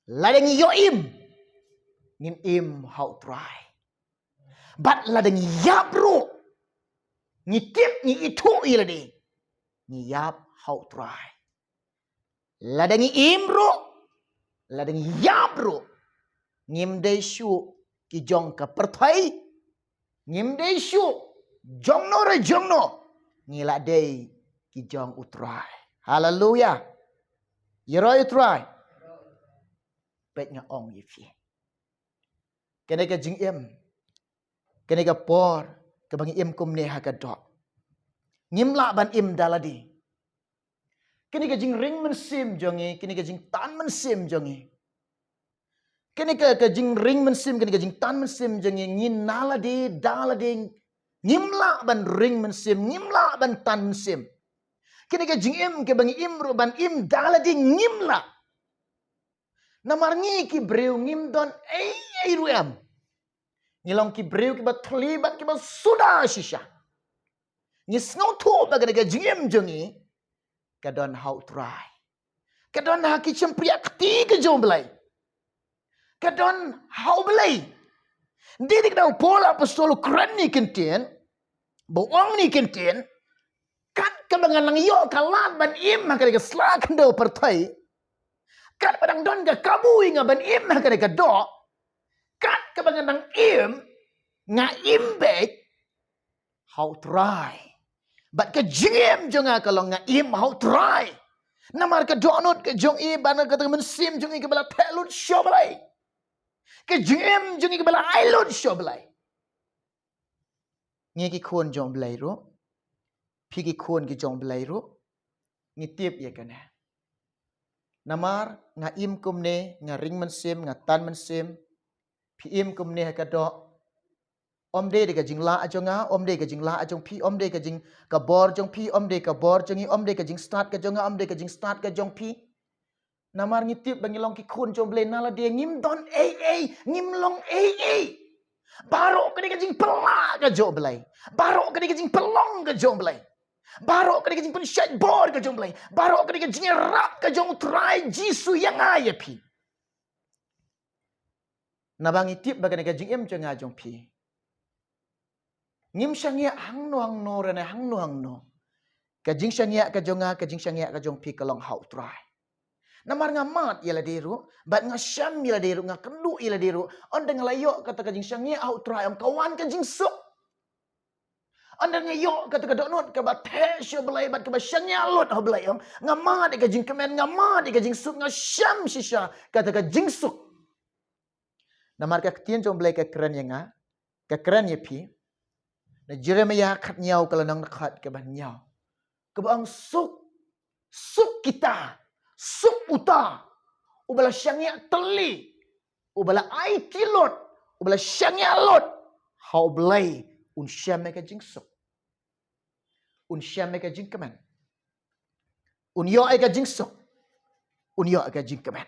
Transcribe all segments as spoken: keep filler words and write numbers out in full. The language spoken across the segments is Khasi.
Lada ngi ïoh im, ngin im ha u Trai. Bad lada ngi ïap ruh, ngi tip, ngi ithuh ïa lade, ngi ïap ha u Trai. Lada ngi im ruh, lada ngi ïap ruh, ngim dei shuh ki jong ka pyrthei, ngim dei shuh jongno re jongno, ngi la dei ki jong u Trai. Haleluya. Ïaroh u Trai. Peit nga ong ïa phi, kane ka jingim, kane ka por kaba ngi im kumne ha ka doh, ngim lah ban im da lade. Kane ka jingring mynsiem jong ngi, kane ka jingtan mynsiem jong ngi, kane ka, ka jingring mynsiem, kane ka jingtan mynsiem jong ngi, ngi na lade da lade, ngim lah ban ring mynsiem, ngim lah ban tan mynsiem. Kane ka jingim kaba ngi im ruh, ban im da lade ngim lah. Namar ngi ki briew ngim don ei ei ruh em. Ngi long ki briew kiba thylli bad kiba suda shisha. Ngi sngewthuh ba kane ka jingim jong ngi ka don ha u Trai, ka don ha ki shympriahkti ka jong u Blei, ka don ha u Blei. Dei dei kata u Paul apostol u kren ne kyntien, ba u ong ne kyntien, kat kaba nga nang ïoh ka lad ban im ha kane ka sla khyndew pyrthei, kat ba dang don ka kabu ïa nga ban im ha kane ka doh, kat kaba nga nang im, nga im beit ha u Trai. Bad ka jingim jong nga ka long nga im ha u Trai. Namar ka dohnud ka jong i, bad kata ka mynsiem jong i kaba la theh lut sha u Blei, ka jingim jong i kaba la ai lut sha u Blei. Ngi ki khun jong u Blei ruh, phi ki khun ki jong u Blei ruh, ngi tip ïa kane. Namar nga im kumne, nga ring mynsiem, nga tan mynsiem, phi im kumne ha ka doh, ym dei da ka jinglah jong nga, ym dei ka jinglah jong phi, ym dei ka jing, ka bor jong phi, ym dei ka bor jong ngi, ym dei ka jingstad ka jong nga, ym dei ka jingstad ka jong phi. Namar ngi tip ba ngi long ki khun jong u Blei, na lade ngim don ei ei, ngim long ei ei. Baroh ka dei ka jingpynlah ka jong u Blei, baroh ka dei ka jingpynlong ka jong u Blei, baroh ka dei ka jingpynshait bor ka jong u Blei, baroh ka dei ka jingïarap ka jong u Trai Jisu ïa nga ïa phi. Naba ngi tip ba kane ka jingim jong nga jong phi, ngim shaniah hangno hangno, re ne hangno hangno. Ka jingshaniah ka jong nga, ka jingshaniah ka jong phi ka long ha u Trai. Namar nga mad ïa lade ruh, bad nga shem ïa lade ruh, nga kynduh ïa lade ruh, ynda nga la ïoh kata ka jingshaniah ha u Trai, ong ka wan ka jingsuk. Ynda nga ïoh kata ka dohnud kaba theh sha u Blei bad kaba shaniah lut ha u Blei, ong nga mad ïa ka jingkmen, nga mad ïa ka jingsuk, nga shem shisha kata ka jingsuk. Namar ka ktien jong u Blei ka kren ïa nga, ka kren ïa phi. Na Jeremiah khathynñiew, ka lynnong khat kaba hynñiew, kaba ong suk, suk kita, suk uta uba la shaniah tylli, uba la aiti lut, uba la shaniah lut ha u Blei, un shem ïa ka jingsuk, un shem ïa ka jingkmen, un ïoh ïa ka jingsuk, un ïoh ïa ka jingkmen.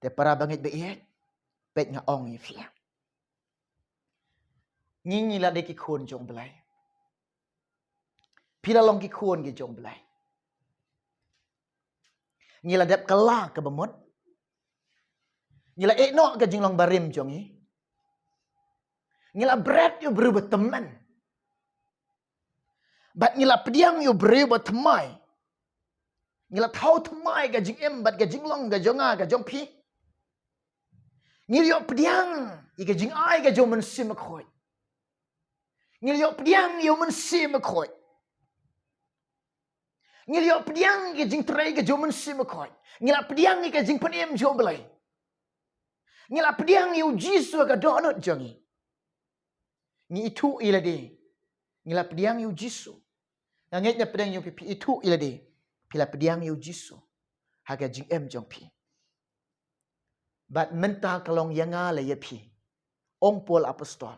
Te para bangeit ba ïeit, peit nga ong ïa phi, ngi, ngi la dei ki khun jong u Blei. Phi la long ki khun ki jong u Blei. Ngi la dep kylla kaba mut. Ngi la ïehnoh ka jinglong barim jong ngi. Ngi la bret ïa u briew ba tymmen. Bad ngi la pdiang ïa u briew ba thymmai. Ngi la thaw thymmai ka jingim bad ka jinglong ka jong nga ka jong phi. Ngi la ïoh pdiang ïa ka jingai ka jong u Mynsiem Bakhuid. Ngi la ïoh pdiang ïa u Mynsiem Bakhuid. Ngi la ïoh pdiang ïa ka jingtrei ka jong u Mynsiem Bakhuid. Ngi la pdiang ïa ka jingpynim jong u Blei. Ngi la pdiang ïa u Jisu ha ka dohnud jong ngi. Ngi ithuh ïa lade, ngi la pdiang ïa u Jisu. Nga ngeit na pdeng jong phi, phi ithuh ïa lade, phi la pdiang ïa u Jisu ha ka jingim jong phi. Bad mynta ka long ïa nga lane ïa phi, ong Paul apostol,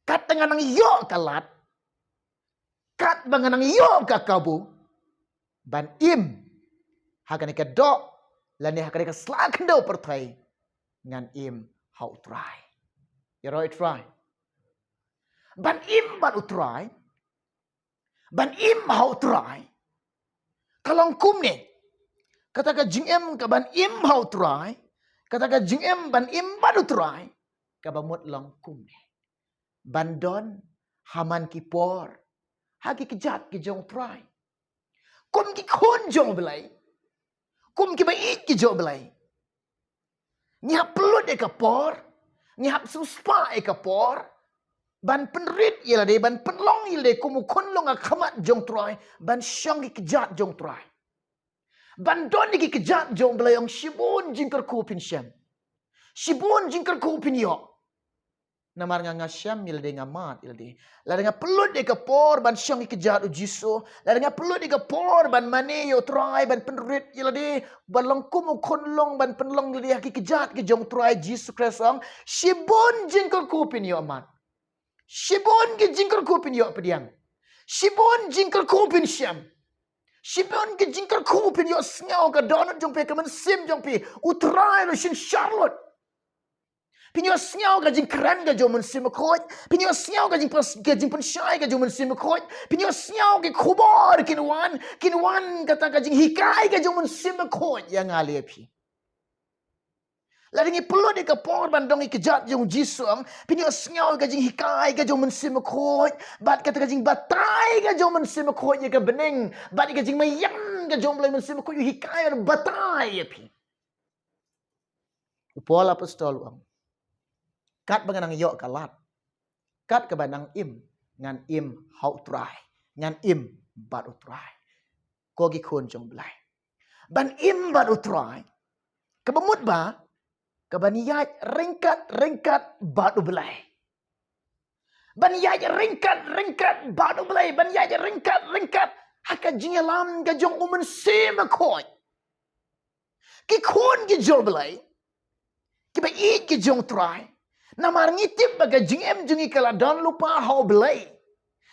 kat ba nga nang ïoh ka lad, kat ba nga nang ïoh ka kabu ban im ha kane ka doh lane ha kane ka sla khyndew pyrthei, ngan im ha u Trai. Ïaroh u Trai. Ban im bad u Trai, ban im ha u Trai, ka long kumne. Kata ka jingim ka ban im ha u Trai Kata ka jingim ban im bad u Trai kaba mut long kumne. Ban don ha man ki por ha ki kjat ki jong u Trai, kum ki khun jong u Blei, kum kiba ïeit ki jong u Blei, ngi hap pynlut ïa ka por, ngi hap sngewspah ïa ka por ban pynrit ïa lade, ban pynlong ïa lade kum u khun long ha khmat jong u Trai, ban shong ki kjat jong u Trai. Ban don ïa ki kjat jong u Blei, ong shibun jingkyrkhu phin shem, shibun jingkyrkhu phin ïoh. Namar nga, nga shem ïa lade, nga mad ïa lade. Lada nga pynlut ïa ka por ban shong ïa ki kjat u Jisu, lada nga pynlut ïa ka por ban mane ïa u Trai, ban pynrit ïa lade, ban long kum u khun long, ban pynlong ïa lade ha ki kjat ki jong u Trai Jisu Khrist, ong shibun jingkyrkhu phin ïoh, mad. Shibun ki jingkyrkhu phin ïoh, pdiang. Shibun jingkyrkhu phin shem. Shibun ki jingkyrkhu phin ïohsngew ha ka dohnud jong phi, ka mynsiem jong phi. U Trai u la synshar lut. Phin ïohsngew ka jingkren ka jong u Mynsiem Bakhuid. Phin ïohsngew ka jingpyns-, ka jingpynshai ka jong u Mynsiem Bakhuid. Phin ïohsngew ki khubor kin wan, kin wan kata ka jinghikai ka jong u Mynsiem Bakhuid ïa nga lei ïa phi. Lada ngi pynlut ïa ka por ban don ïa ki kjat jong u Jisu, ong phin ïohsngew ka jinghikai ka jong u Mynsiem Bakhuid, bad kata ka jingbatai ka jong u Mynsiem Bakhuid ïa ka bneng, bad ïa ka jingmaïan ka jong u Blei, u Mynsiem Bakhuid u hikai, u batai ïa phi. U Paul apostol u ong, katba nga nang ïoh ka lad, kat kaba nang im, ngan im ha u Trai, ngan im bad u Trai. Ko ki khun jong u Blei, ban im bad u Trai, kaba mut ba kaban ïaid ryngkat ryngkat bad u Blei. Ban ïaid ryngkat ryngkat bad u Blei, ban ïaid ryngkat ryngkat ha ka jingïalam ka jong u Mynsiem Bakhuid. Ki khun ki jong u Blei, kiba ïeit ki jong u Trai, namar ngi tip ba ka jingim jong ngi ka la don lypa ha u Blei.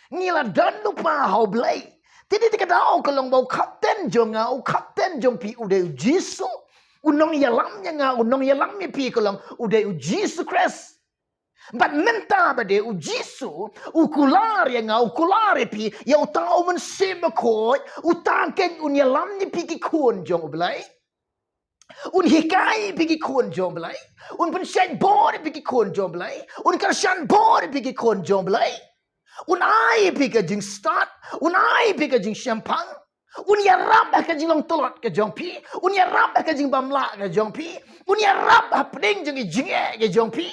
Ngi la don lypa ha u Blei. Te dei te ka daw ka long ba u kapten jong nga, u kapten jong phi u dei u Jisu. U nongïalam ïa nga, u nongïalam ïa phi ka long u dei u Jisu Khrist. Bad mynta ba dei u Jisu u kular ïa nga, u kular ïa phi, ïa uta u Mynsiem Bakhuid, uta keiñ un ïalam ïa phi ki khun jong u Blei. Un hikai ïa phi ki khun jong u Blei. Un pynshait bor ïa phi ki khun jong u Blei. Un kyrshan bor ïa phi ki khun jong u Blei. Un ai ïa phi ka jingstad. Un ai ïa phi ka jingshemphang. Un ïarap ha ka jinglong tlot ka jong phi. Un ïarap ha ka jingbymlah ka jong phi. Un ïarap hapdeng jong ka jingeh ka jong phi.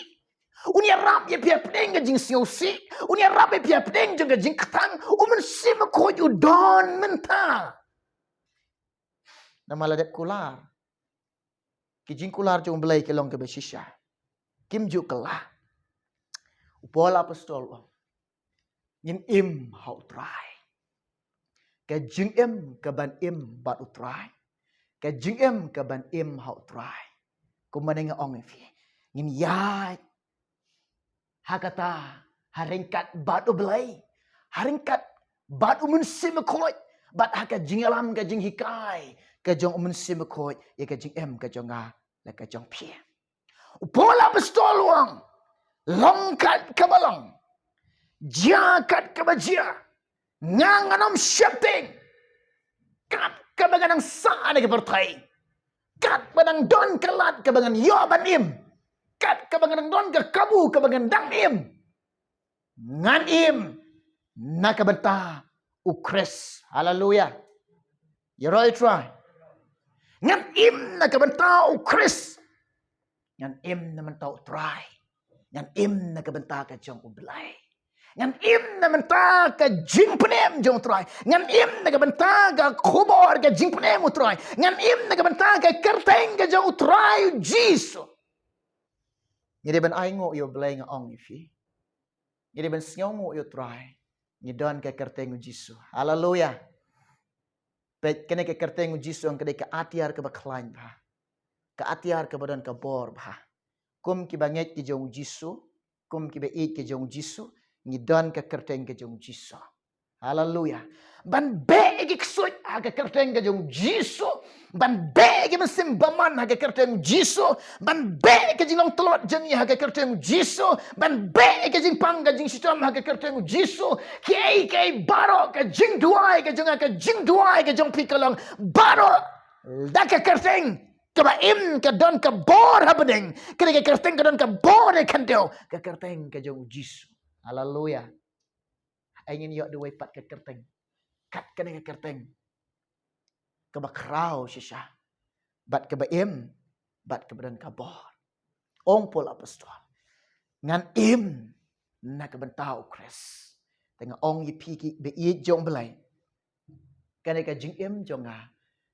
Un ïarap ïa phi hapdeng ka jingsngewsih. Un ïarap ïa phi hapdeng jong ka jingkthang. U Mynsiem Bakhuid u don mynta. Namar la dep kular, ki jingkular jong u Blei ki long kaba shisha. Kim ju kylla. U Paul apostol u ong, ngin im ha u Trai. Ka jingim kaban im bad u Trai, ka jingim kaban im ha u Trai, kumba nga ong ïa phi, ngin ïaid ha kata, ha ryngkat bad u Blei, ha ryngkat bad u Mynsiem Bakhuid, bad ha ka jingïalam ka jinghikai ka jong u Mynsiem Bakhuid ïa ka jingim ka jong nga la ka jong phi. U Paul apostol u ong, long kat kaba long, jia kat kaba jia, nga ngan ym sheptieng. Kat kaba ngan nang sah na ka pyrthei, kat ba nang don ka lad kaba ngan ïoh ban im, kat kaba ngan nang don ka kabu kaba ngan dang im, ngan im na ka bynta u Khrist. Haleluia. Ïaroh ïa u Trai. Ngan im na ka bynta u Khrist. Ngan im na ka bynta u Trai. Ngan im na ka bynta ka jong u Blei. Ngan im na ka bynta ka jingpynim jong u Trai. Ngan im na ka bynta ka khubor ka jingpynim u Trai. Ngan im na ka bynta ka kyrteng ka jong u Trai u Jisu. Ngi dei ban ainguh ïa u Blei, nga ong ïa phi. Ngi dei ban sngewnguh ïa u Trai. Ngi don ka kyrteng u Jisu. Haleluia. Peit, kane ka kyrteng u Jisu ong ka dei ka atiar kaba khlaiñ bha, ka atiar kaba don ka bor bha. Kum kiba ngeit ki jong u Jisu, kum kiba ïeit ki jong u Jisu, ngi don ka kyrteng ka jong u Jisu. Haleluia. Ban beh ïa ki ksuid ha ka kyrteng ka jong u Jisu. Ban beh ïa ki mynsiem bymman ha ka kyrteng u Jisu. Ban beh ïa ka jinglong tlot jong ngi ha ka kyrteng u Jisu. Ban beh ïa ka jingpang ka jingshitom ha ka kyrteng u Jisu. Kiei kiei baroh, ka jingduwai ka jong nga, ka jingduwai ka jong phi ka long baroh da ka kyrteng Kaba im ka don ka bor ha bneng. Kane ka kyrteng ka don ka bor ha khyndew. Ka kyrteng ka jong u Jisu. Haleluya. Ai ngin ïoh duwai pat ka kyrteng. Kat kane ka kyrteng. Kaba khraw shisha. Bad kaba im. Bad kaba don ka bor. Ong Paul apostol. Ngan im na ka bynta u Khrist. Te nga ong ïa phi ki ba ïeit jong Blei. Kane ka jingim jong nga.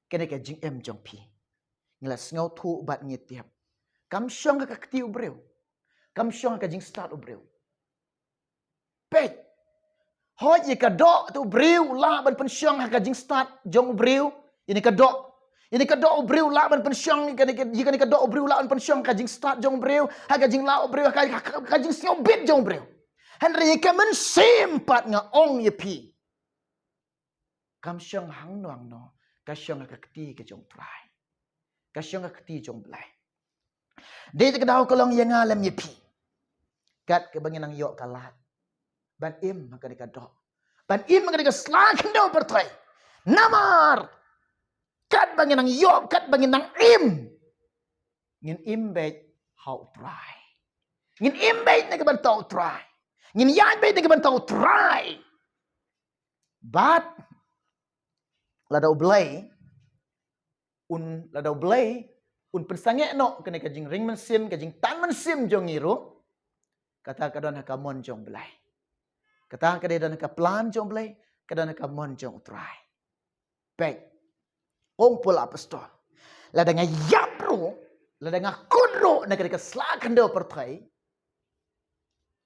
Kane ka jingim jong phi. Ngi la sngewthuh bad ngi tip. Kam shong ha ka kti u briew. Kam shong ha ka jingstad u briew. Peit. Hooid ïa ka doh te u briew u lah ban pynshong ha ka jingstad jong u briew. Ïa kane ka doh. Ïa kane ka doh u briew u lah ban pynshong, ïa kane ka, ïa kane ka doh u briew u lah ban pynshong ha ka jingstad jong u briew, ha ka jinglah u briew, ha ka, ha ka, ha ka jingsngewbit jong u briew. Hynrei ïa ka mynsiem pat nga ong ïa phi. Kam shong hangno hangno, ka shong ha ka kti ka jong u Trai. Ka shong ha ka kti jong u Blei. Dei te ka daw ka long ïa nga lem ïa phi. Kat kaba ngin nang ïoh ka lad. Ban im ha kane ka doh. Ban im ha kane ka sla khyndew pyrthei. Namar. Kat ba ngin nang ïoh, kat ba ngin nang im. Ngin im beit ha u Trai. Ngin im beit na ka bynta u Trai. Ngin ïaid beit na ka bynta u Trai. Bad lada u Blei, un lada u Blei, un pynsangeh noh kane ka jingring mynsiem, ka jingtan mynsiem jong ngi ruh, kata ka don ha ka mon jong u Blei. Kata ka dei don ha ka plan jong u Blei, ka don ha ka mon jong u Trai. Peit. Ong Paul apostol. Lada nga ïap ruh, lada nga kut ruh na kane ka sla khyndew pyrthei.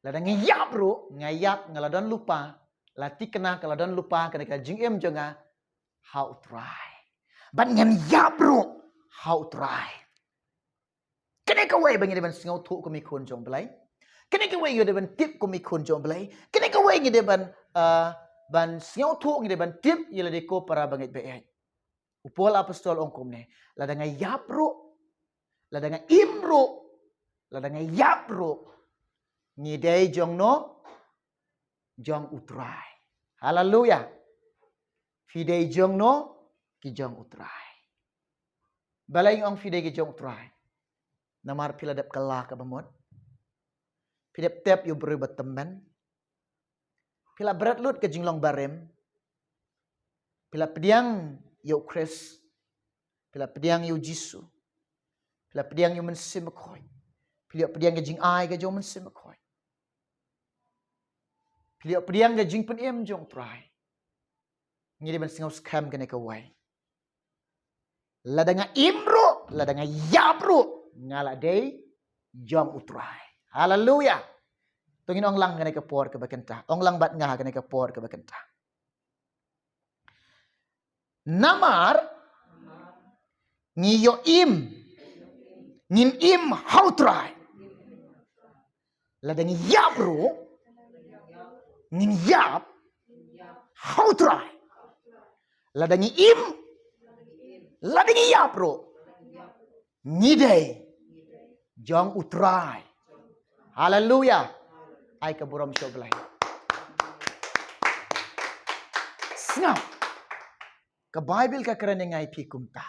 Lada nga ïap ruh, nga ïap nga la don lypa, la thikna ka la don lypa kane ka jingim jong nga ha u Trai. Bad ngan ïap ruh ha u Trai. Kane kawei ba ngi dei ban sngewthuh kum ki khun jong u Blei. Kane kawei ngi dei ban tip kum ki khun jong u Blei. Kane kawei ngi dei ban, uh, ban sngewthuh, ngi dei ban tip ïa lade ko para bangeit ba ïeit. U Paul apostol ong kumne, lada nga ïap ruh, lada nga im ruh, lada nga ïap ruh, ngi dei jong no, jong u Trai. Haleluya. Phi dei jong no, ki jong u Trai. Balei nga ong phi dei ki jong u Trai? Namar phi la dep kylla kaba mut. Phi dep tep ïa u briew ba tymmen. Phi la bret lut ka jinglong barim. Phi la pdiang ïa u Khrist. Phi la pdiang ïa u Jisu. Phi la pdiang ïa u Mynsiem Bakhuid. Phi la pdiang ïa ka jingai ka jong u Mynsiem Bakhuid. Phi la pdiang ïa ka jingpynim jong u Trai. Ngi dei ban sngewskhem kane kawei. Lada nga im ruh, lada nga ïap ruh, nga la dei jong u Trai. Haleluya. To ngin ong lang kane ka por kaba kynta. Ong lang bad nga kane ka por kaba kynta. Namar ngi ïoh im. Ngin im ha u Trai. Lada ngi ïap ruh, ngin ïap ha u Trai. Lada ngi im, lada ngi ïap ruh, ngi dei jong u Trai. Haleluya. Ai ka burom sha u Blei. Sngap. Ka Baibl ka kren ïa nga ïa phi kumta.